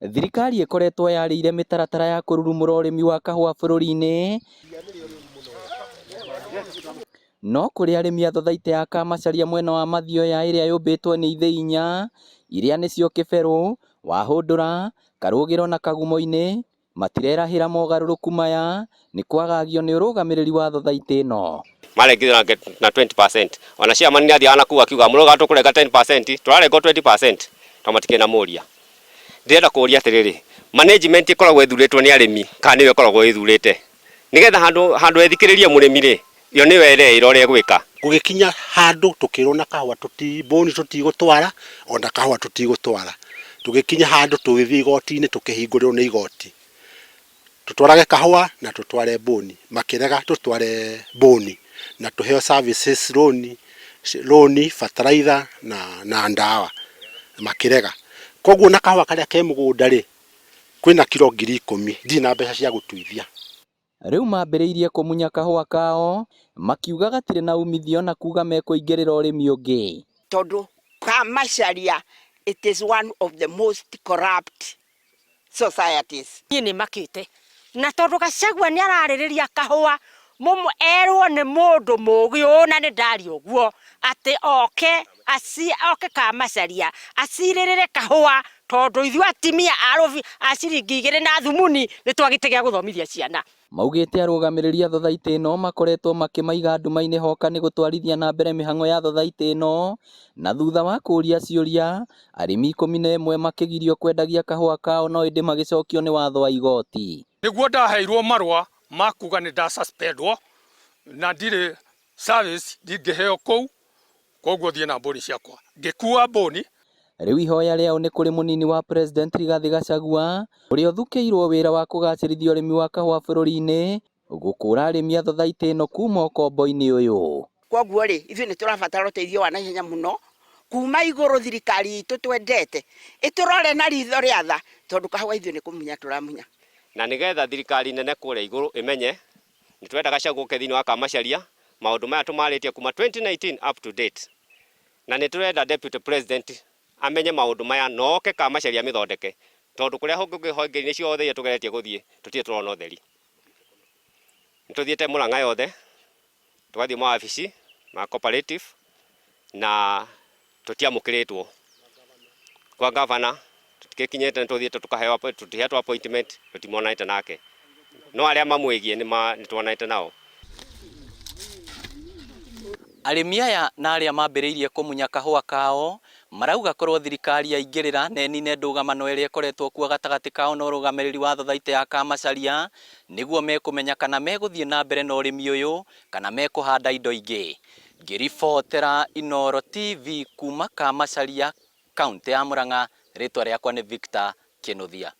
Thirikari ĩkoretwo yarĩire mĩtaratara ya kũrurumũra ũrĩmi wa kahũa bũrũri-inĩ no kũrĩ arĩmi a thothaitĩ ya Kamacharia mwena wa Mathioya ĩrĩa yũmbĩtwo nĩ ithĩi inya iria nĩcio Kĩberũ, Wahũndũra, Karũgĩro na Kagumo-inĩ matirerahĩra mogarũrũku maya nĩ kwagagio nĩ ũrũgamĩrĩri wa thothaitĩ ĩno. Marengire na 20%. Ona chairman nĩ athiaga na kũu akiuga mũroga tũkũrenga 10%, tũrarengwo 20% to matikĩrĩ na mũria. Ndĩrenda kũria atĩrĩrĩ, management ĩkoragwo ĩthurĩtwo nĩ arĩmi kana nĩyo ĩkoragwo ĩthurĩte? Nĩgetha handũ handũ ĩthikĩrĩrie mũrĩmi rĩ, yo nĩyo ĩreĩra ũrĩa ĩgwĩka. Gũgĩkinya handũ tũkĩrwo na kahũa tũti mbũni tũtigũtwara ona kahũa tũtigũtwara. Tũgĩkinya handũ tũgĩthiĩ igoti-inĩ tũkĩhingũrĩrwo nĩ igoti. Tũtwarage kahũa na tũtware mbũni. Makĩrega tũtware mbũni na tũheo services loan, loan, bataraitha na, na ndawa. Makĩrega. Koguo na kahũa karĩa ke mũgũnda rĩ, kwĩna kiro 10,000 ndirĩ na mbeca cia gũtuithia. Rĩu mambĩrĩirie kũmunya kahũa kao makiuga gatirĩ na umithio na kuga mekũingĩrĩra ũrĩmi ũngĩ. Tondũ Kamacharia it is one of the most corrupt societies. Niĩ nĩ makĩte na tondũ Gachagua nĩ ararĩrĩria kahũa mũmũ erwo nĩ mũndũ mũgĩ ũũ na nĩ ndaria ũguo atĩ oke aci oke Kamacharia acirĩrĩre kahũa tondũ ithuĩ atimia a rũbi a ciringi igĩrĩ na thumuni nĩ twagĩte gĩa gũthomithia ciana. Maugĩte arũgamĩrĩri a thothaitĩ ĩno makoretwo makĩmaiga nduma-inĩ hoka nĩ gũtwarithia na mbere mĩhang'o ya thothaitĩ ĩno na thutha wa kũria ciũria arĩmi 11 makĩgirio kwendagia kahũa kao no ĩndĩ magĩcokio nĩ watho wa igoti. Nĩguo ndaheirwo marũa ma kuga nĩ nda suspendwo na ndirĩ service ndingĩheo kũu koguo thiĩ na mbũni ciakwa ngĩkua mbũni. Rĩu ihoya rĩao nĩ kũrĩ mũnini wa President Rigathĩ Gachagua ũrĩa ũthukĩirwo wĩra wa kũgacĩrithia ũrĩmi wa kahũa bũrũri-inĩ gũkũra arĩmi a thothaitĩ ĩno kuma ũkombo-inĩ ũyũ. Koguo rĩ, ithuĩ nĩ tũrabatara ũteithio wa naihenya mũno kuma igũrũ, thirikari itũ twendete ĩtũrore na ritho rĩa tha, tondũ kahũa ithuĩ nĩ kũmunya tũramunya. Na nĩgetha thirikari nene kũrĩa igũrũ ĩmenye nĩ tũrenda Gachagua oke thĩinĩ wa Kamacharia, maũndũ maya tũmarĩtie kuma 2019 up to date. Na nĩ tũrenda Deputy President amenye maũndũ maya na oke Kamacharia amĩthondeke, tondũ kũrĩa honge-inĩ ciothe iria tũgeretie gũthiĩ tũtirĩ tũrona ũtheri. Nĩ tũthiĩte Murang'a yothe, tũgathiĩ mawabici ma cooperative na tũtiamũkĩrĩtwo. Kwa gavana tũtigĩkinyĩte, nĩ tũthiĩte tũkaheo, tũtihetwo appointment, tũtimonanĩte nake. No arĩa mamwĩgiĩ nĩ tuonanĩte nao. Arĩmi aya na arĩa mambĩrĩirie kũmunya kahũa kao marauga korwo thirikari yaingĩrĩra na ĩnine ndũgamano ĩrĩa ĩkoretwo kuo gatagatĩ kao na ũrũgamĩrĩri wa thothaitĩ ya Kamacharia nĩguo mekũmenya kana megũthiĩ na mbere na ũrĩmi ũyũ kana mekũhanda indo ingĩ. Ngĩribotera Inooro TV kuma Kamacharia, kaũntĩ ya Murang'a, rĩtwa rĩakwa nĩ Victor Kĩnuthia.